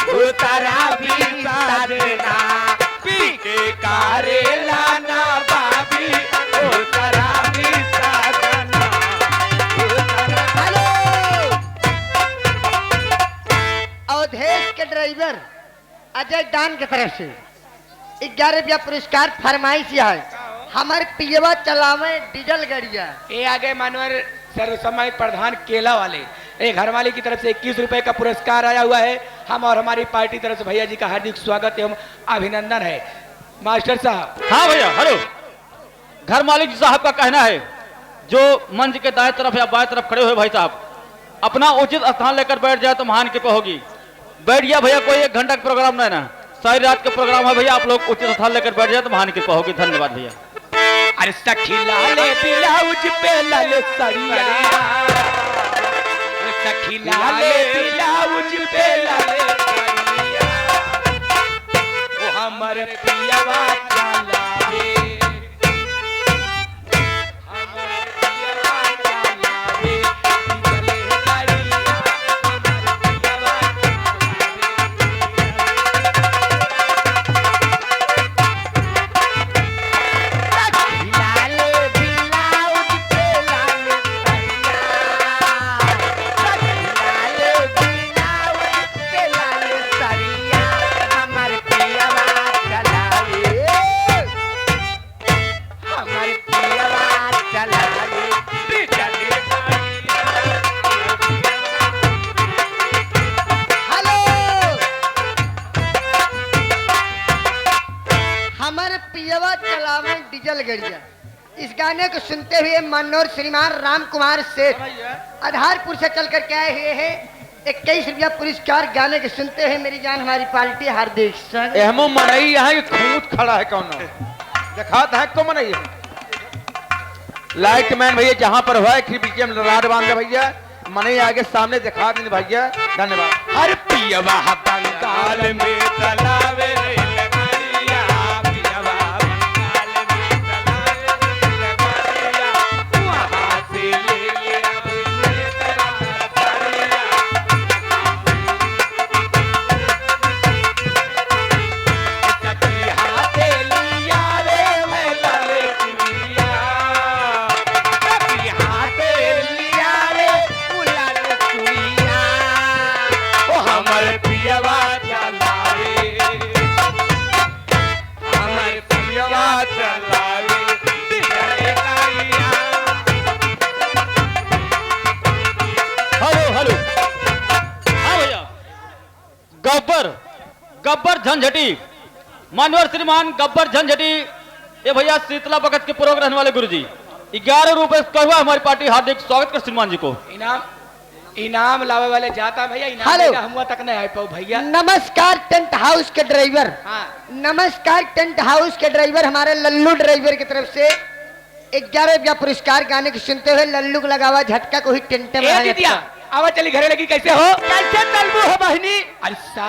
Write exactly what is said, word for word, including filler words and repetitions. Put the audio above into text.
उतरा भी साजना, पी के कारेला ना बाबी, उतरा भी साजना, उतरा। हेलो, अवधेश के ड्राइवर अजय डान के तरफ से ग्यारह रुपया पुरस्कार फरमाइश है, हमार पियवा चलावे डीजल गड़िया। ए आगे मानवर सर्वसम्मानित प्रधान केला वाले, ए घर मालिक की तरफ से इक्कीस रुपए का पुरस्कार आया हुआ है। हम और हमारी पार्टी तरफ से भैया जी का हार्दिक स्वागत एवं अभिनंदन है। मास्टर साहब। हाँ भैया, हेलो। घर मालिक साहब का कहना है, जो मंच के दाएं तरफ या बाएं तरफ खड़े हुए भाई साहब, अपना उचित स्थान लेकर बैठ जाए तो महान कृपा होगी। बैठ गया भैया, कोई एक घंटा का प्रोग्राम नहीं ना, सारी रात का प्रोग्राम है भैया, आप लोग उचित स्थान लेकर बैठ जाए तो महान कृपा होगी। धन्यवाद भैया। अरे सखी लाले ब्लाउज पे लाले सरिया, सखी लाले ब्लाउज पे लाले सरिया, ओ हमर पियवा चलावे। हमार पियवा चलावे डीजल गाड़ी। हेलो, हमार पियवा चलावे डीजल गड़िया। इस गाने को सुनते हुए मनोहर श्रीमान राम कुमार सेठ आधारपुर से चल करके आए हुए हैं। इक्कीस रुपया पुरस्कार गाने के सुनते हैं, मेरी जान हमारी पार्टी हार्दिक स्वागत। एहमो मनई यहाँ के खूंट खड़ा है कौनो? दिखात है को मनई है? लाइट मैन भैया जहाँ पर हुआ है, फिर बीच में राड बांध दे भैया, मनई आगे सामने दिखा दें भैया। धन्यवाद। हर पियवा बंगाल में चलावे रेलगाड़िया, पियवा बंगाल में चलावे रेलगाड़िया, वहाँ से ले ले हेलो, हेलो। हाँ भैया। गब्बर, गब्बर झंझटी, मानवर श्रीमान गब्बर झंझटी, ये भैया शीतला बगत के प्रयोग रहने वाले गुरुजी, ग्यारह रुपए से कहुआ हमारी पार्टी हार्दिक स्वागत कर श्रीमान जी को। इनाम, इनाम लावे वाले जाता भैया, इनाम हेलो। देगा, हम तक नहीं आ पाओ भैया। नमस्कार टेंट हाउस के ड्राइवर। हाँ। नमस्कार टेंट हाउस के ड्राइवर, हमारे लल्लू ड्राइवर की तरफ से ग्यारह रुपया पुरस्कार गाने के सुनते हुए लल्लू को लगावा झटका को ही टेंटे में ए आ दीदिया, जाता। आवा चली घरे लगी, कैसे हो? कैसे चलबू हो बहिनी? अरे सा